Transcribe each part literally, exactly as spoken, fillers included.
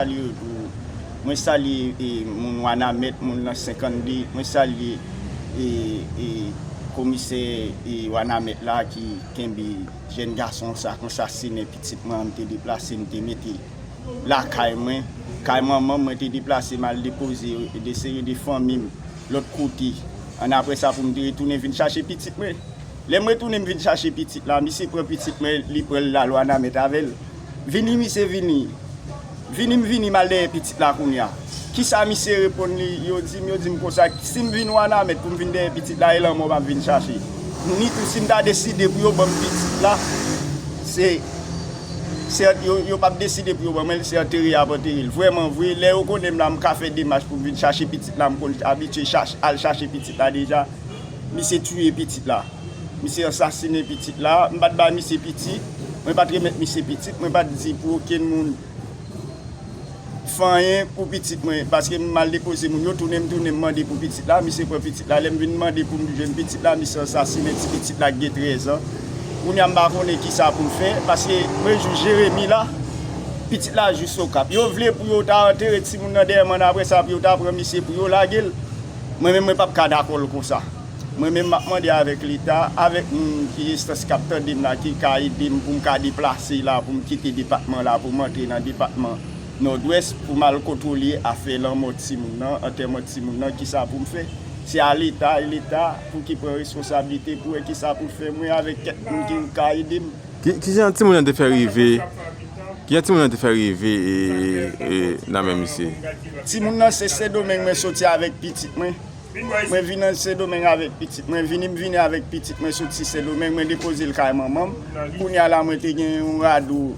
Salye yo tou. Mwen salye e, moun Wanament, moun nan senkannde. Mwen salye e, e, komisè e, Wanament la ki kenbe jèn gason sa k asasinen pitit mwen an, m te deplase, m te mete lakay mwen, kay manman m, mwen te deplase, m al depoze de seri de fanmi m lòt kote. Annapre sa, pou m te retounen vin chache pitit mwen. Lè m retounen, m vin chache pitit la, misye pran pitit mwen, li pran l, l al Wanament avè l. Vini, misye vini. Vini, m vini, m al dèyè pitit la kounye a. Kisa misye reponn li? Yo di m, yo di m konsa, si m vin Wanament pou m vin dèyè pitit la, e lanmò m ap vin chache. Ni tou, si m ta deside pou yo ban m pitit la, se, se, yo, yo p ap deside pou yo ban mwen l, se antere y ap antere l. Vrèman vre, lè yo konnen m la, m ka fè demach pou m vin chache pitit la, m konn abitye chache, al chache pitit la deja. Misye tiye pitit la. Misye asasinen pitit la. M pa t bay misye pitit. Mwen pa t remèt misye pitit. Mwen pa t di pou okenn moun fè anyen pou pitit mwen. Paske m al depoze moun yo, tounen m tounen m mande pou pitit la. Misye pran pitit la. Lè m vin mande pou m jwenn pitit la, misye asasinen ti pitit la ki gen trèz an. Kounye a m pa konnen kisa pou m fè. Paske mwen jis Jeremi la. Pitit la jis Okap. Yo vle pou yo ta antere timoun nan dèyè m, annapre sa pou yo ta pran misye pou yo lage l. Mwen menm, mwen p ap ka dakò l konsa. Mwen menm, m ap mande avèk Leta, avèk moun ki enstans k ap tande m la, ki ka ede m pou m ka deplase la, pou m kite depatman la, pou m antre nan depatman Nòdwès, pou m al kontwole afè lanmò timoun nan, antèman timoun nan, kisa pou m fè. Se a Leta, e Leta pou ki pran responsablite, pou wè kisa pou l fè mwen avèk kèk moun ki ka ede m. Ki, kijan timoun nan te fè rive, kijan timoun nan te fè rive e, e, nan men misye? Timoun nan se Sendomeng mwen soti avèk pitit mwen. Mwen vin nan Sendomeng avèk pitit mwen. Vini m vini avèk pitit mwen soti Sendomeng, mwen depoze l kay manman m. Kounye a la, mwen te gen yon rado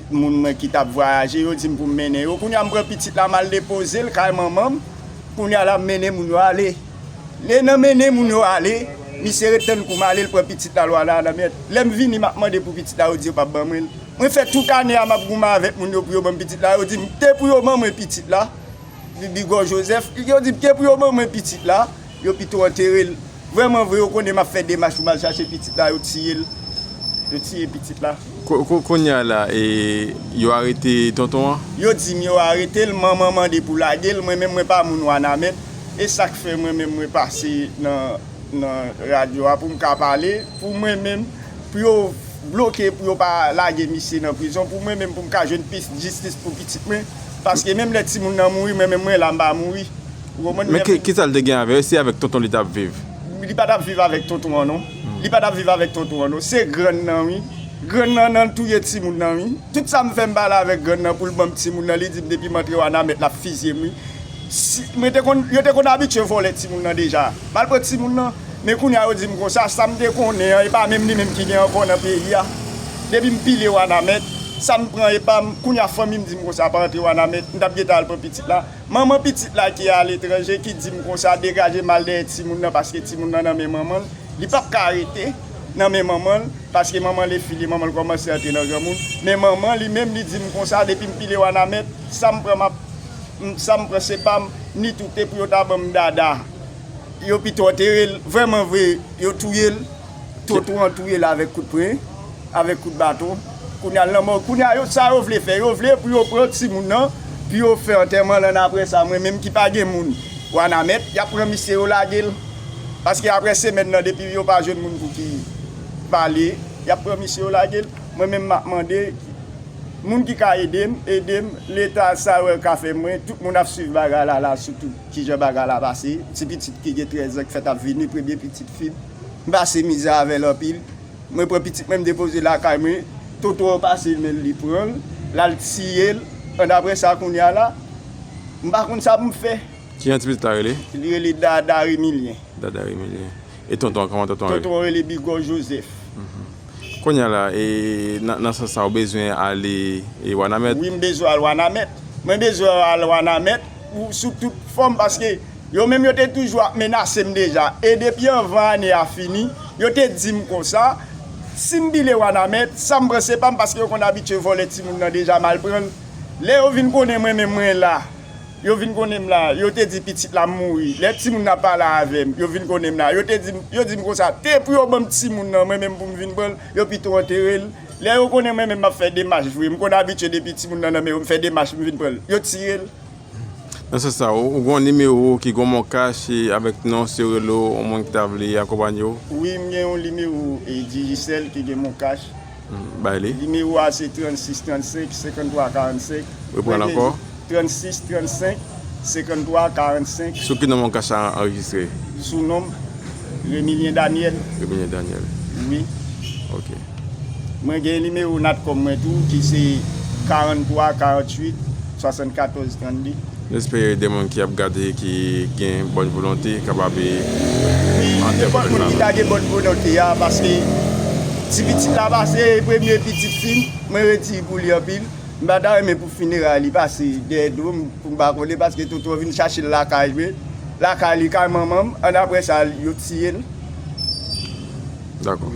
moun mwen ki t ap vwayaje, yo di m pou m mennen yo. Kounye a, m pran pitit la, m al depoze l kay manman m. Kounye a la, m mennen moun yo ale. Lè nan mennen moun yo ale, misye ret tann kou m ale, l pran pitit la, l wale a nan mèt. Lè m vini, m ap mande pou pitit la, yo di yo p ap ban mwen l. Mwen fè tout ane a, m ap goumen avèk moun yo pou yo ban m pitit la. Yo di m te pou yo ban mwen pitit la. Bi-, Bigò Jozèf, yo di m te pou yo ban mwen pitit la, yo pito antere l. Vrèman vre, yo konnen m ap fè demach pou m al chache pitit la, yo tiye l. Yo tiye pitit la. Ko-, ko-, kounye a la, e, yo arete tonton an? Yo di m yo arete l, manman mande pou lage l, mwen menm mwen pa moun Wanament. E sa k fè mwen menm mwen pase nan, nan radyo a pou m ka pale, pou mwen menm, pou yo bloke, pou yo pa lage misye nan prizon, pou mwen menm pou m ka jwenn pis jistis pou pitit mwen. Paske menm lè timoun nan mouri, mwen menm mwen la m pa mouri. Ou konprann? Men ki, kisa l te gen avè yo? Se avèk tonton li t ap viv? Li pa t ap viv avèk tonton an non. Li pa t ap viv avèk tonton an non. Se grann nan wi. Grann nan nan l touye timoun nan wi. Tout sa m fè m pale avèk grann nan pou l ban m timoun nan, li di m depi m antre Wanament l ap fizye m wi. Si, mwen te konn, yo te konn abitye vòlè timoun nan deja. M al pran timoun nan, men kounye a yo di m konsa, sa m te konnen an, e pa menm li menm ki gen ankò nan peyi a. Depi m pile Wanament, sa m pran e pa m, kounye a fanmi m di m konsa, pa antre Wanament, m t ap gentan al pran pitit la. Manman pitit la ki aletranje ki di m konsa, degaje m al dèyè timoun nan paske timoun nan nan men manman l. Li p ap ka rete nan men manman l, paske manman l efile, manman l kòmanse antre nan granmoun. Men manman li menm, li di m konsa, depi m pile Wanament, sa m pran, m ap, m, sa m pran se pa m, ni tou te pou yo ta ban m dada. Yo pito antere l, vrèman vre, yo touye l. Tonton an touye l avèk kout pwen, avèk kout baton. Kounye a l lanmò, kounye a yo, sa yo vle fè, yo vle pou yo pran timoun nan, pou yo fè antèman l, annapre sa, mwen menm ki pa gen moun Wanament, y ap pran misye, yo lage l. Paske apre semèn nan, depi yo pa jwenn moun pou ki pale, y ap pran misye, yo lage l. Mwen menm, m ap mande, moun ki ka ede m, ede m. Leta sa yo ka fè mwen, tout moun ap swiv bagay la, la, sou tout kijan bagay la pase. Ti pitit ki gen trèz an ki fèt ap vini, premye pitit fi m. M pase mizè avè l anpil. Mwen pran pitit mwen, m depoze l lakay mwen. Tonton an pase men l, li pran l, l al tiye l. Annapre sa, kounye a la, m pa konn sa pou m fè. Kijan ti pitit la rele? Li rele Da-, Dari Milyen. Dada Remilyen. E tonton an, kòman tonton an rele? Tonton an rele Bigò Jozèf. Mhm. Kounye a la, e, nan, nan sans sa, ou bezwen ale, e, Wanament? Wi, m bezwen al Wanament. Mwen bezwen al Wanament pou, sou tout fòm, paske yo menm yo te toujou ap menase m deja. E depi anvan ane a fini, yo te di m konsa, si m pile Wanament, sa m pran se pa m, paske yo konn abitye vòlè timoun nan deja, m al pran l. Lè yo vin konnen mwen menm mwen la, Yo vin konnen m la, yo te di pitit la mouri. Lè timoun nan ap pale avè m, yo vin konnen m la. Yo te di m, yo di m konsa, te pou yo ban m timoun nan, mwen menm pou m vin pran l, yo pito antere l. Lè yo konnen mwen menm m ap fè demach vre, m konn abitye depi timoun nan nan men yo, m fè demach, m vin pran l. Yo tiye l. Nan sans sa, ou, ou gon nimewo ki gon MonCash e avèk non, si yo rele w, yon moun ki ta vle akonpanye w? Wi, m gen yon nimewo e Digicel ki gen MonCash. Hmm, bay li. Nimewo a se trannsis trannsenk senkanntwa karannsenk. Reprann ankò. Trannsis trannsenk senkanntwa karannsenk. Sou ki non MonCash a anrejistre? Sou non m, Remilien Daniel. Remilien Daniel. Wi. Ok. Mwen gen nimewo Natcom mwen tou ki se karannntwa karanntuit swasannkatòz trannde. Nou espere de moun ki ap gade ki gen bòn volonte kapab. Wi, nenpòt moun ki ta gen bòn volonte a, paske ti pitit la pase, e premye pitit fi m, mwen redi pou li anpil. M pa ta renmen pou fineray li pase dèyè do m, pou m pa konnen, paske tonton vin chache l lakay mwen, lakay li, kay manman m, ann apre sa, yo tiye l. Dakò.